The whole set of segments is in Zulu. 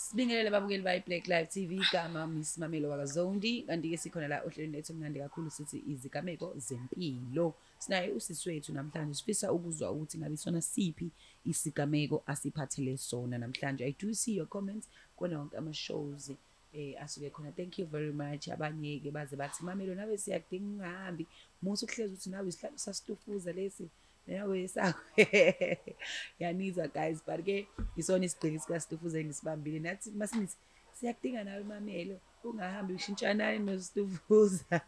Sibingelele babukeli bayi Black Life TV, igama Miss Mamelo wakaZondi, kanti ke sikhona la ohlelweni lethu mnandi kakhulu, sithi izigameko zempilo. Sinaye usisi wethu namhlanje, sifisa ukuzwa ukuthi ngabe sona siphi isigameko asiphathele sona namhlanje. I do see your comments kona wonke ama shows asuke khona. Thank you very much. Abanye ke baze bathi, "Mamelo, nawe siyakudinga, ungahambi." Musa ukuhlezi uthi nawe isihlalo sasitufuza lesi. Nawe sakho. Yanizwa guys, but ke isona isigqiki sikaStufuza engisibambile. Nathi masinithi siyakudinga nawe Mamelo, ungahambi, ushintshanani noStufuza.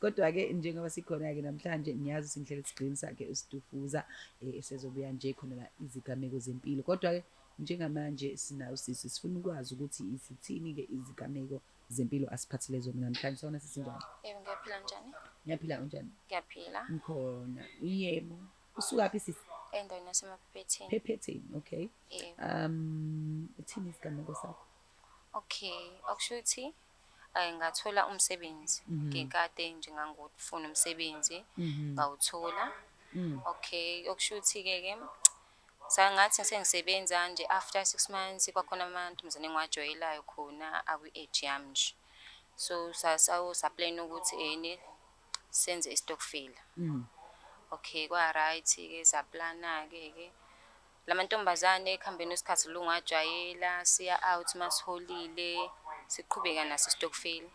Kodwa ke njengoba sikhona ke namhlanje, niyazi singihlele esigqini sakhe uStufuza, esezobuya nje khona la izigameko zempilo. Kodwa ke njengamanje sinayo sisi, sifuna ukwazi ukuthi isithini ke izigameko zempilo asiphathele zona namhlanje. Sona sisinjani? Yebo, ngiyaphila, njani? Ngiyaphila, unjani? Ngiyaphila. Ngikhona. Yebo. Usukaphi sisi? Endaweni yaseMaphephetheni. Phephetheni, okay. Yebo. Uthini isigameko sakho? Okay, okusho ukuthi ngathola umsebenzi. Ngikade nje ngangufuna umsebenzi, ngawuthola. Okay, okusho ukuthi ke sangathi sengisebenza nje, after 6 months kwakhona amantombazane engiwajwayelayo khona akwi-age yami nje. So sa-plan ukuthi ene senze istokfela. Okay, kwa right ke, saplana ke lamantombazane. Ekuhambeni kwesikhathi lo ngajwayela, siya out masiholile, siqhubeka naso istokfela.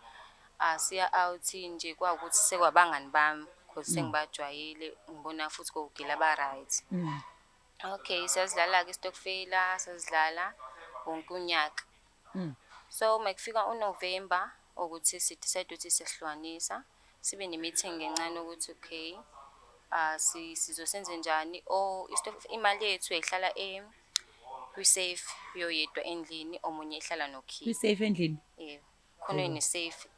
Ah, siya out nje, kwawukuthi sekwabangani bami because sengibajwayele, ngibona futhi kokugila ba right. Okay, siyazidlala ke istokfela, sazidlala wonke unyaka. So makufika uNovember ukuthi si decide ukuthi siyahlukanisa, sibe ne-meeting encane ukuthi okay, sizosenze njani or imali yethu yayihlala kwi-safe yoyedwa endlini, omunye ehlala nokhiye. Kwi-safe endlini? Yebo, khona ene-safe,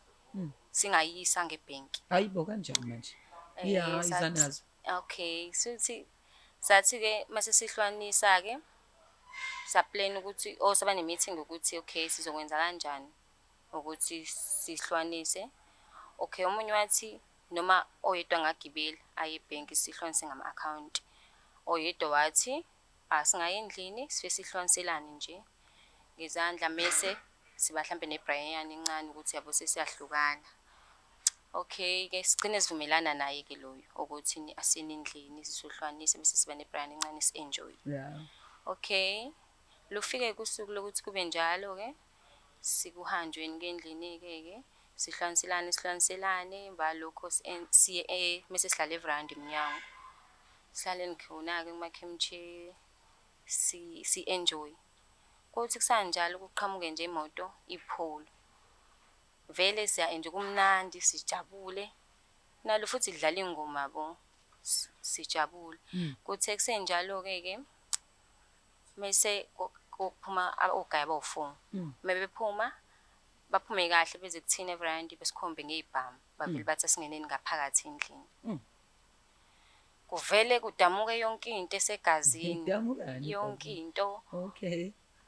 singayisa ngebhenki. Hayibo, kanjani manje? Ya, iza nazo. Okay, sithi sathi-ke mase sihlukanisa-ke, sa-plan ukuthi oh, saba ne-meeting ukuthi okay, sizokwenza kanjani ukuthi sihlukanise. Okay, omunye wathi noma oyedwa angagibela aye ebhenki, sihlukanise ngama-akhawunti. Oyedwa wathi asingaya endlini, sifike sihlukaniselane nje ngezandla, mese siba hlampe ne-braai encane ukuthi yabo sesiyahlukana. Okay-ke, sigcine sivumelana naye-ke loyo ukuthi asiyeni endlini sizohlukanisa, bese siba ne-braai encane, si-enjoy. Okay, lufike usuku lokuthi kube njalo-ke, sikuhanjweni-ke endlini-ke ke sihlukaniselane, sihlukaniselane balokho siye mese sihlala everanda emnyango. Sihlaleni khona-ke kuma-camp chair, si-enjoy. Kuthi kusanjalo kuqhamuke nje imoto iPolo. Vele siya-enjoy, kumnandi, sijabule. Nalo futhi lidlala ingoma yabo, sijabule. Kuthe kusenjalo-ke ke mese kuphuma o-guy abawu-four. Mebephuma baphume kahle beze kuthina everandi, besikhombe ngey'bhamu. Bavele bathi asingeneni ngaphakathi endlini. Kuvele kudamuke yonke into esegazini. Idamukani? Yonke into.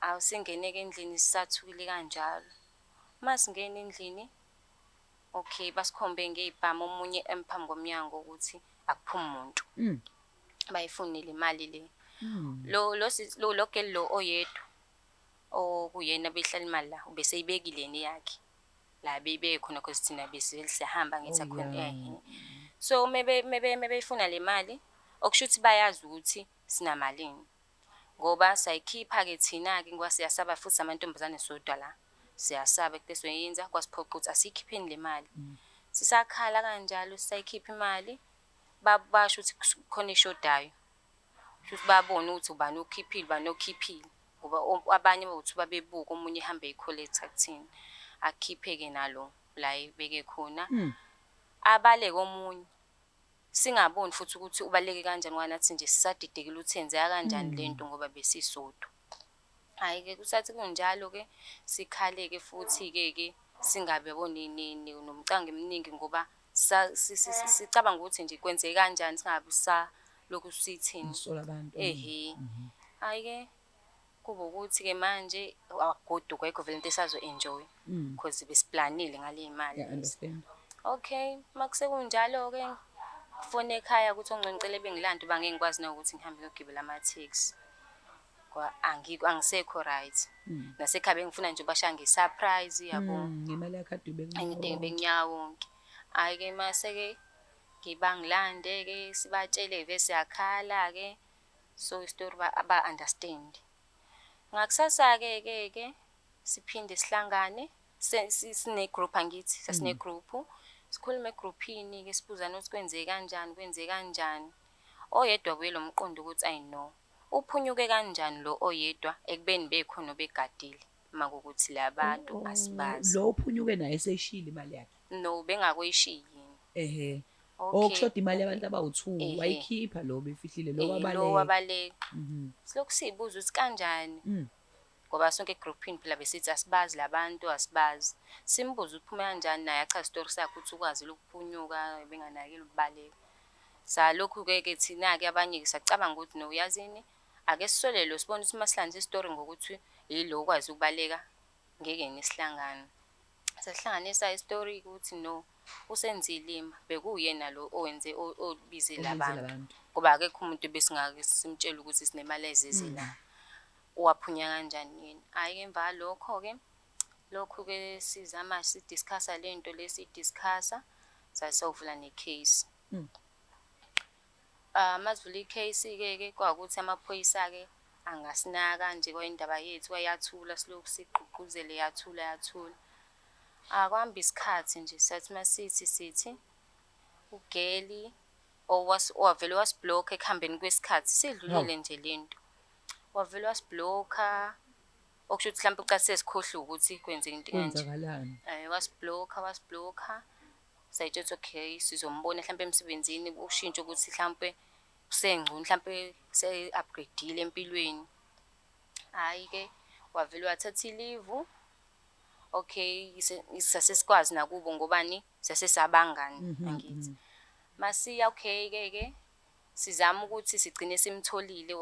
Awusingene-ke endlini sisathukile kanjalo. Masingena endlini, okay, basikhombe ngey'bhamu, omunye emi phambi komnyango ukuthi akuphumi muntu. Bayifune le mali le. Lo girl lo oyedwa okuyena behlala imali la ubeseyibekile yena eyakhe. La beyibeke khona cause thina besivele siyahamba, ngithi akhona ehe. So mebe mebeyifuna le mali, okusho ukuthi bayazi ukuthi sinamalini. Ngoba sayikhipha-ke thina-ke ngoba siyasaba futhi, amantombazane sodwa la. Siyasaba into esizoyenza, kwasiphoqa ukuthi asiyikhipheni le mali. Sisakhala kanjalo sisayikhipha imali, basho ukuthi khona eshodayo. Kushuthi babona ukuthi ubani okhiphile, ubani okhiphile. Ngoba abanye bawukuthi babebuka, omunye ehambe eyi-collect-a kuthina. Akhiphe-ke nalo la ebeke khona. Abaleke omunye. Singaboni futhi ukuthi ubaleke kanjani ngoba nathi nje sisadidekile ukuthi yenzeka kanjani lento ngoba besisodwa. Hhayi-ke, kusathi kunjalo-ke sikhale-ke futhi-ke ke singabi yabo nomcabango eminingi ngoba sicabanga ukuthi nje kwenzeke kanjani, singabi salokhu sithini. Nisola abantu. Ehhe. Hhayi-ke, kube ukuthi-ke manje akugoduka, ayikho vele into esazo-enjoy cause besiplanile ngale mali Yeah, lezi. Understand. Okay, makuse kunjalo-ke ngifone ekhaya ukuthi ongcono ngicela bengilande uba ngeke ngikwazi nokuthi ngihambe ngiyogibela ama-taxi. Ngoba angikho angisekho right. Nasekhaya bengifuna nje ubashaya nge-surprise yabo. Ngemali yakhe adube Engidenge kunyaka wonke. bekunyaka wonke. Hhayi-ke mase-ke ngibangilande-ke sibatshele vese siyakhala-ke. So isitori ba-understand. Ngakusasa-ke ke ke siphinde sihlangane sine-group angithi, sasine-group. Sikhulume egruphini-ke sibuzane ukuthi kwenze kanjani, kwenze kanjani. Oyedwa wabuye lo mqondo ukuthi ayi no, uphunyuke kanjani lo oyedwa ekubeni bekhona obegadile uma kuwukuthi la bantu Oh, asibazi. Lo uphunyuke naye eseyishiyile imali yakhe. No, bengakuyishiyi yini. Ehhe. Okay. Oh, kushoda imali yabantu abawu-2 Ehhe. wayikhipha lo befihlile lo Eh, lo wabaleka. wabaleka. Silokhu siyibuza ukuthi kanjani. Ngoba sonke egruphini phela besithi asibazi labantu asibazi. Simbuze ukuthi uphume kanjani naye achaze isitori sakhe ukuthi ukwazile ukuphunyuka benganakile ukubaleka. Salokhu-ke ke thina-ke abanye-ke sacabanga ukuthi no uyazini ake sisole lo sibone ukuthi masihlanganisa isitori ngokuthi yilo okwazi ukubaleka ngeke nisihlangane. Sasihlanganisa isitori ukuthi no usenzile bekuwuyena lo owenze obize Obize labantu. labantu. Ngoba akekho umuntu ebesingake simtshele ukuthi sinemali ezeze la. Waphunya kanjani yena. Hhayi-ke emva kwalokho-ke, lokhu-ke sizama sidiscuss-a lento le siyidiscuss-a, sasiyovula ne-case. Masivula i-case-ke ke kwawukuthi amaphoyisa-ke angasinaka nje kwayindaba yethu wayathula silokhu sigqugquzele yathula yathula. Akwahamba isikhathi nje sathi masithi sithi ugeli wavele wasi-block-a ekuhambeni kwesikhathi sidlulile nje lento. Wavele wasi-block-a okusho ukuthi mhlampe ucathi sesikhohliwe ukuthi kwenzeka into kanje. Kwenzakalani? Wasi-block-a wasi-block-a sayitshela ukuthi okay sizombona hlampe emsebenzini ushintsho ukuthi hlampe usengcono hlampe se-upgrade-ile empilweni. Hhayi-ke wavele wathatha i-leave. Okay, sasesikwazi nakubo ngobani sasesabangani angithi. Masiya okay-ke ke sizama ukuthi sigcine simtholile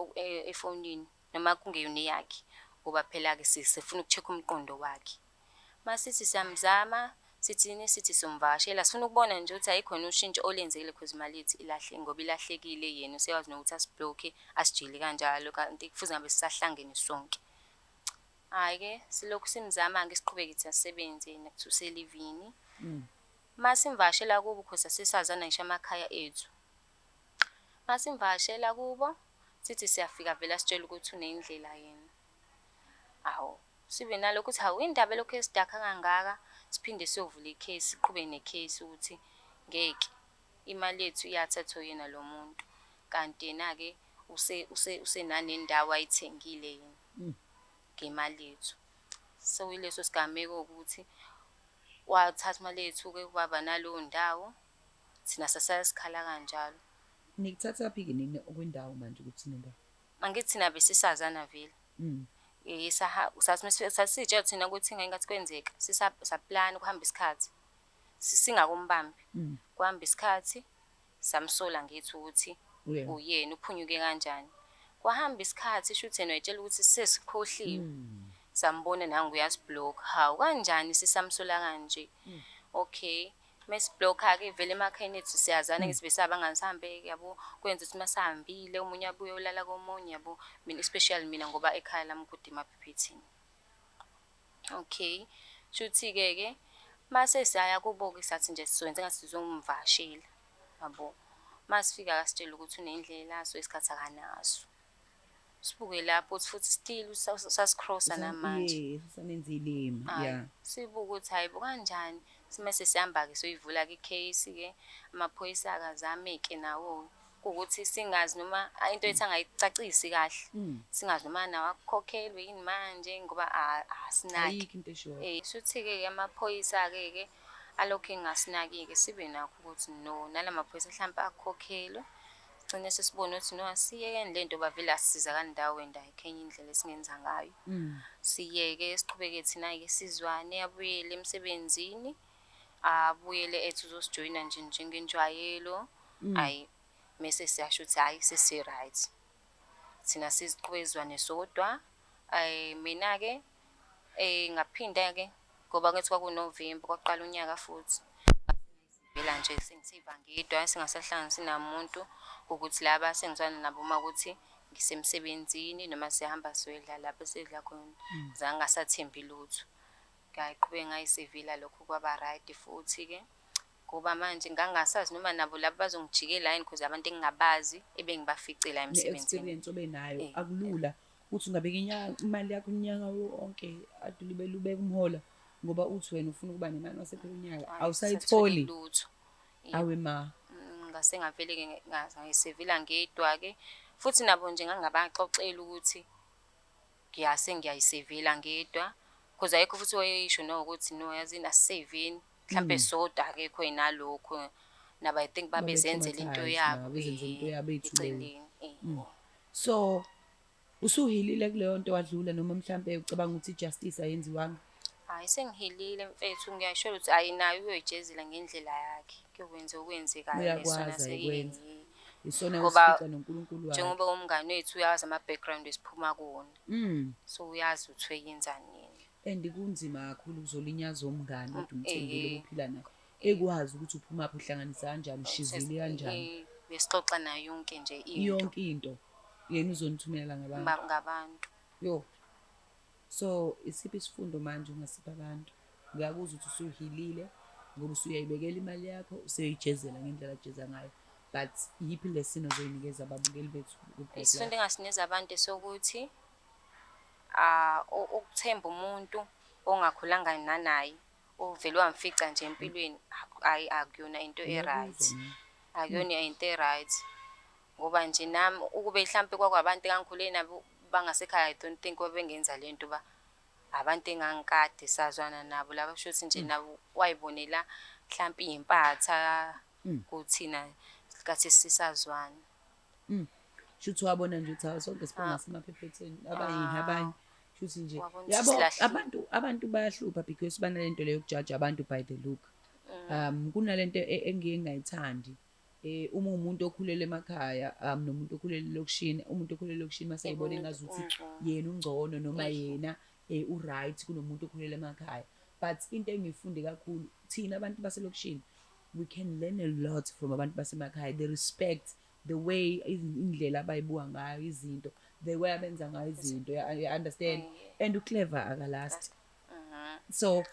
efonini noma kungeyona eyakhe ngoba phela-ke sifuna uku-check-a umqondo wakhe. Masithi siyamzama sithini sithi somvakashela sifuna ukubona nje ukuthi ayikhona ushintsho olenzekile cause imali yethu ilahle ngoba ilahlekile yena useyakwazi nokuthi asi-block-e asijele kanjalo kanti kufuze ngabe sisahlangene sonke. Hhayi-ke silokhu simzama-ke siqhubeke thina sisebenze yena kuthiwa uselivini. Masimvakashela kubo cause sasesazana ngisho amakhaya ethu. Masimvakashela kubo sithi siyafika vele asitshele ukuthi unendlela yena. Hawu, sibe nalokho ukuthi hawu indaba elokhu esidakha kangaka siphinde siyovula i-case siqhubeke ne-case ukuthi ngeke imali yethu iyathathwa uyena lo muntu. Kanti yena-ke usenanendawo ayithengile yena ngemali yethu. So yileso sigameko ukuthi wathatha imali yethu-ke waba nalowo ndawo thina sasala sikhala kanjalo. Nikuthathaphi-ke nina kwindawo manje ukuthi nendawo? Angithi thina besisazana vele. Sasitshela thina ukuthi ngenkathi kwenzeka saplana kuhamba isikhathi singakumbambi. Kuhamba isikhathi samsola ngithi ukuthi Uyena. uyena uphunyuke kanjani. Kwahamba isikhathi shuthi yena wayetshela ukuthi sesikhohliwe. Sambona nangu uyasi-block. Hawu kanjani sisamsola kanje? Okay. Mesi-block-a-ke vele emakhayeni ethu siyazana ngithi besabangani sihambe yabo kwenza ukuthi masihambile omunye abuye olala komunye yabo mina especially mina ngoba ekhaya lami kude emaphephethini. Okay. Shuthi-ke ke mase siyaya kubo-ke sathi nje sizokwenza engathi sizomvakashela yabo. Masifika akasitshela ukuthi unendlela so isikhathi akanaso. Sibuke lapho ukuthi futhi still usasi-cross-a namanje. Yes, usanenza ilima. Hhayi, Yeah. sibuke ukuthi hayi bo kanjani simese sihamba-ke soyivula-ke i-case-ke amaphoyisa akazame-ke nawo kuwukuthi singazi noma into ethi angayicacisi kahle singazi noma nawo akukhokhelwe yini manje ngoba asinaki. Ayikho into eshoyo. Shuthi-ke amaphoyisa-ke ke alokhu engasinaki-ke sibe nakho ukuthi no nala maphoyisa hlampe akhokhelwe. Sigcine sesibona ukuthi no asiyekeni lento bavele asisizakali ndawo and ayikho enye indlela esingenza ngayo. Siyeke siqhubeke thina-ke sizwane abuyele emsebenzini abuyele ethi uzosijoyina nje njengenjwayelo. Hhayi mese siyasho ukuthi hhayi sesi-right. Thina siziqhubeke sizwane sodwa. Mina-ke ngaphinda-ke ngoba ngithi kwakuNovemba kwaqala unyaka futhi. Vela nje sengisiva ngedwa singasahlangani sinamuntu ukuthi laba sengizwana nabo uma kuthi Ngisemsebenzini noma siyahamba siyodla lapho esidla khona. Zange ngingasathembi lutho. Ngaqhubeka ngayisevila lokho kwaba right futhi-ke. Ngoba manje ngangingasazi noma nabo laba bazongijikela yini, cause abantu engingabazi ebengibafice la emsebenzini. Ne-experience obe nayo, akulula ukuthi ungabeka imali yakho unyaka wonke, ade ulibele ubeka umhola ngoba uthi wena ufuna ukuba nemali, masephela unyaka Hhayi, awusayitholi. ngisatholi lutho. Yebo. Awe ma. Ngase ngavele-ke ngayisevila ngedwa-ke, futhi nabo nje ngangingabaxoxeli ukuthi ngiyase ngiyayisevila ngedwa, cause ayikho futhi owayeyisho nokuthi no yazini asisevini mhlampe sodwa, akekho yinalokho. Nabo I think babezenzela into Babe-traumatized yabo, nabo, bezenzela into yabo ey'thulele. eceleni. So usuhilile kuleyo nto wadlula, noma mhlampe ucabanga ukuthi i-justice ayenziwanga? Hhayi, sengihilile mfethu, ngiyayisho ukuthi ayi nayo uyoyijezela ngendlela yakhe, kuyokwenza okwenzekayo Uyakwazi nesona ayikwenza. Isona Ngoba usifica noNkulunkulu wakhe. njengoba umngani wethu uyawazi ama-background esiphuma kuwona. So uyazi ukuthi uyenzani yena. And kunzima kakhulu ukuzolinyaza umngani kodwa umthembile ukuphila naye. Ekwazi ukuthi uphumaphi, uhlanganisa kanjani, ushizile kanjani. Besixoxa nayo yonke nje into. Yonke into. Yena uzonithumela ngabantu. Ngabantu. Yo. So isiphi isifundo manje ungasipha abantu? Ngiyakuzwa ukuthi usuhilile ngoba usuyayibekela imali yakho, usuyayijezela ngendlela ajeza ngayo. But yiphi lesson ozoyinikeza ababukeli bethu ku-Black Isifundo Life? engasinikeza abantu esokuthi ukuthemba umuntu ongakhulanga nanaye, ovele wamfica nje empilweni, hhayi akuyona into e-right. Ngiyakuzwa mina. Akuyona into e-right. Ngoba nje nami ukube mhlampe kwakwabantu engangikhule nabo bangasekhaya, I don't think babengenza le nto, ba abantu engangikade sazwana nabo laba, kusho ukuthi nje nabo wayibonela mhlampe iy'mpatha kuthina ngesikhathi sisazwana. Shuthi wabona nje ukuthi hawu sonke siphuma ngasemaphephetheni, abanye abanye. Shuthi nje Wabona ukuthi yabo silahlile. abantu bayahlupha because banalento leyo yokujaja abantu by the look. Kunalento engiye ngayithandi. Uma umuntu okhulele emakhaya, nomuntu okhulele elokishini, umuntu okhulele elokishini mase eyibona Ebona engazuthi ungcono. yena ungcono noma yena u-right kunomuntu okhulele emakhaya. But into engiyifunde kakhulu, thina abantu baselokishini, we can learn a lot from abantu basemakhaya. The respect, the way indlela abayibuka ngayo izinto, the way abenza ngayo izinto, you understand? And uclever akalast. So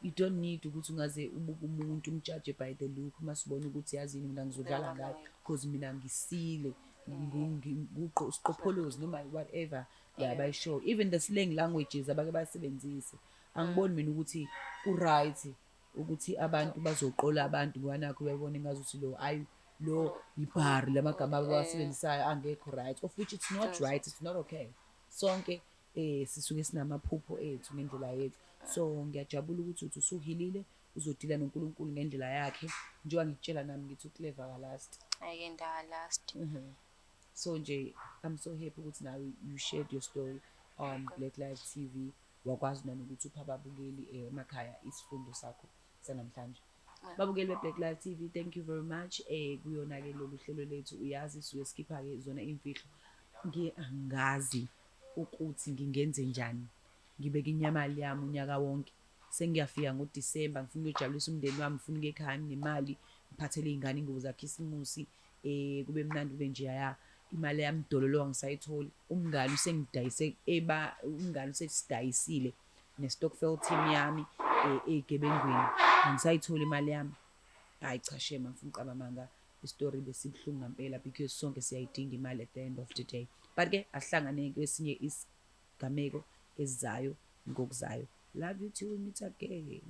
you don't need ukuthi ungaze ubuke umuntu umjudge by the look, masubona ukuthi yazini mina ngizodlala ngayo because mina ngisile, siqopholozi noma whatever abayisho. Even the slang languages abake basebenzise, angiboni mina ukuthi ku-right ukuthi abantu bazoqola abantu ngoba nakho bebona engazuthi lo ayi lo ibhari lamagama abawasebenzisayo angekho right, of which it's not right, it's not okay. Sonke sisuke sinamaphupho ethu ngendlela yethu. So ngiyajabula ukuthi uthi usuhilile, uzodila noNkulunkulu ngendlela yakhe. Njengoba ngikutshela nami ngithi uclever ka-last. Ayike ndawo last. So nje I'm so happy ukuthi nawe you shared your story on Black Life TV, wakwazi nanokuthi uphe ababukeli emakhaya isifundo sakho sanamhlanje. Babukeli be-Black Life TV, thank you very much. Kuyona ke lolu hlelo lethu, uyazi suke sikhipha ke zona imfihlo. Ngiyangazi ukuthi ngingenze njani. Ngibeke inyamali yami unyaka wonke. Sengiyafika ngoDisemba, ngifuna ukuyojabulisa umndeni wami, ngifuna ukuya ekhaya nginemali, ngiphathele iy'ngane ingubo zakhisimusi, kube mnandi kube nje ya. Imali yami dololo angisayitholi. Umngani usengidayise eba, umngani usesidayisile ne-stokvel team yami ey'gebengwini. Angisayitholi imali yami. Hhayi cha shame, angifuni ukuqamba amanga. Isitori besibuhlungu ngempela because sonke siyayidinga imali at the end of the day. But ke asihlangane kwesinye isigameko esizayo ngokuzayo. Love you till we meet again.